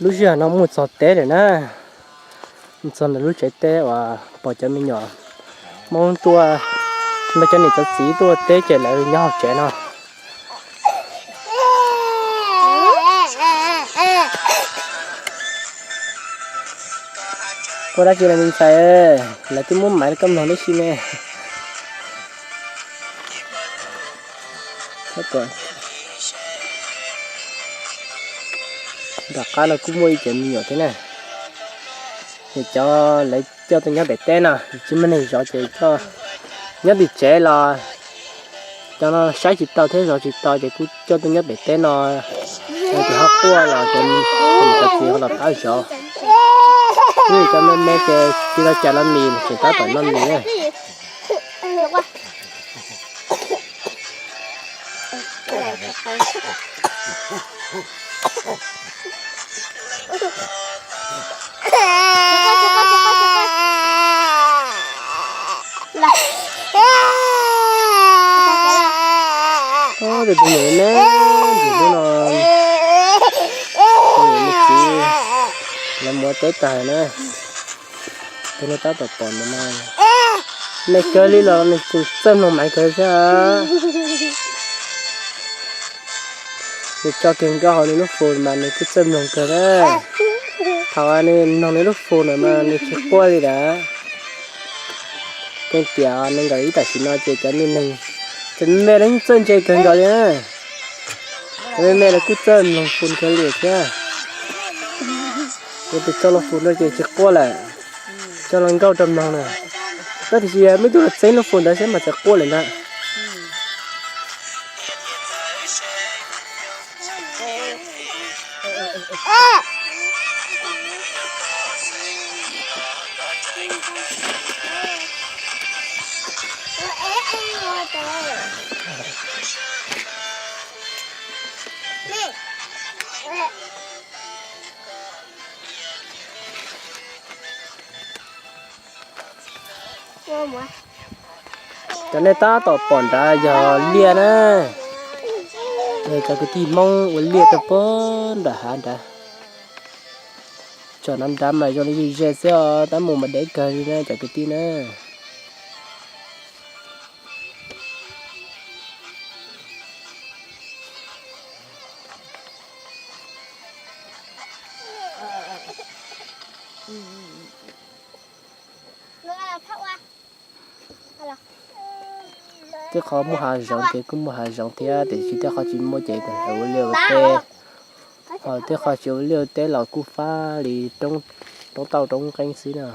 Lub sij hawm no mus txog teb lawm na, mus txog ntawm lub tsev teb uas pom cov me nyuam Hmoob tuaj, nrog cov niam cov txiv tuaj teb ces lawv nyob hauv tsev no. Ua dab tsi los me ntxhais, lawv twb muab maiv koj mloog tib si ne. Nram qab no kuj muaj ib cov me nyuam thiab na. Ces cov lawv coj tuaj nyob pem teb no, tsis muaj neeg zov ces coj nyob tim tsev los cov no saib tsis tau thiab zov tsis tau ces kuj coj tuaj nyob pem teb no. Ces ho quaj los cov niam cov txiv ho los pab zov. Ib cov me me ces tsis tau cas los mis tseem tab tom noj mis na. Tus me nyuam ne, tus hlub no, tus me txiv, lawv mus teb tag na. Tus no tab tom pom ntawm no, me kawg li los nws tseem txawj mloog maiv kawg thiab. Nws tso kiag nkauj hauv nws lub phone mas nws kuj txawj mloog kawg na. Thaum nws mloog nws lub phone no mas nws tsis quaj li lawm. Keeb tiam nees nkaum ib tam sim no ces cov niag neeg tseem me los yeej txawj ntse kawg nkaus li na. Cov me me los kuj txawj mloog phone kawg li thiab. Ces tus tso lub phone no ces tsis quaj lawm, tso hluas nkauj rau mloog na. Tab tiam sis muaj ib tug los txeeb lub phone ntawd thiab mas txawm quaj lawm ntag. Cov nej tab tom pom nrad yog liaj na, yog cov kwv tij Hmoob ua liaj rau puag nram hav nrad. Tsom no nrad mas zoo li ze xwb os, tab mus mas dev kawg li na cov kwv tij na. Tej qhov muaj hav zoov ces kuj muaj hav zoov thiab, tiam sis tej qhov tsis muaj ces ua liaj ua teb. Ho tej qhov tsis ua liaj ua teb los kuj fab li roob tauj roob nqeeb xwb na.